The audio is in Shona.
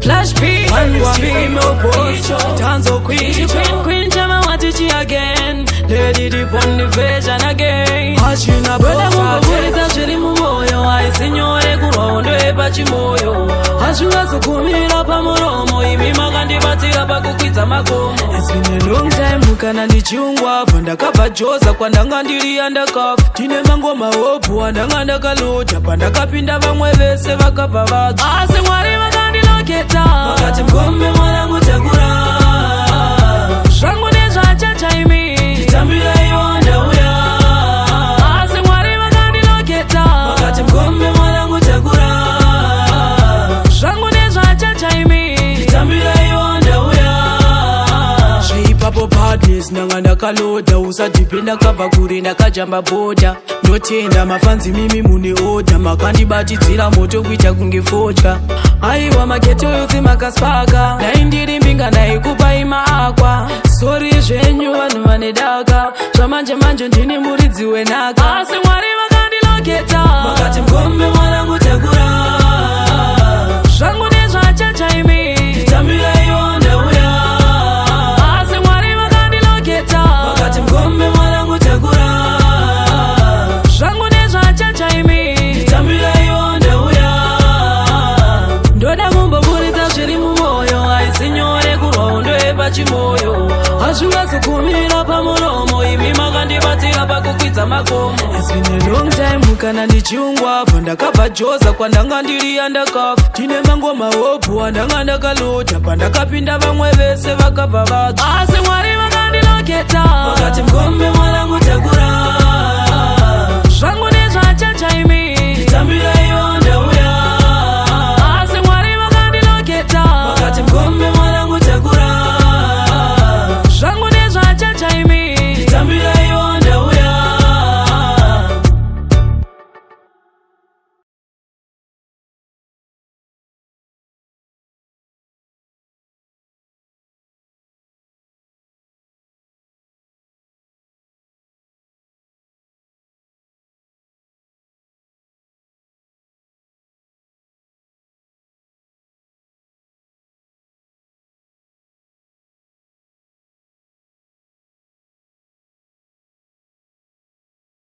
Flash P, female boss, Tanzo Queen, Queen, Queen, Chama Watichi again. Lady Deep on the version again. Hachina brother kumboburitsa zviri mumwoyo, haisi nyore kurwa hondo yepachimoyo. Hazvingazokumira pamuromo, imi makandibatsira pakukwidza makomo. It's been a long time kana ndichiungwavha, ndakabva Joza kwandanga ndiri andakafa. Ndine mangoma hopu andanga ndakaloja, pandakapinda vamwe vese vakabva vabva, asi Mwari vakandiloketa, Vakati, "Mukombe mwanangu, takura." Zvangu nezvachacha imi. Tambiraiwo, ndauya. Asi Mwari vakandiloketa. Vakati, "Mukombe mwanangu, takura." Zvangu nezvachacha imi. Tambiraiwo, ndauya. Zveipapo badness ndanga ndakaloda, usadhipe, ndakabva kure, ndakajamba bhodha. Ndotenda mafanzi, mimi mune order, makandibatidzira moto kuita kunge fodya. Aiwa, maghetto youth makaspaka, dai ndiri mbinga ndaikupai maakwa. Sorry zvenyu vanhu vane daka, zvamanje manje ndini muridzi wenaka, asi Mwari vakandiloketa. Vakati, "Mukombe mwanangu, takura." Zvangu nezvachacha imi. Tambiraiwo, ndauya. Asi Mwari vakandiloketa. Vakati, "Mukombe mwanangu, takura." Zvangu nezvachacha imi. Tambiraiwo, ndauya. Ndoda kumboburitsa zviri mumwoyo, haisi nyore kurwa hondo yepachimoyo. Hazvingazokumira pamuromo, imi makandibatsira pakukwidza makomo. It's been a long time kana ndichiungwavha, ndakabva Joza kwandanga ndiri andakafa. Ndine mangoma hopu andanga ndakaloja, pandakapinda vamwe vese vakabva vabva, asi Mwari vakandiloketa. Vakati, "Mukombe mwanangu, takura." Zvangu nezvachacha imi.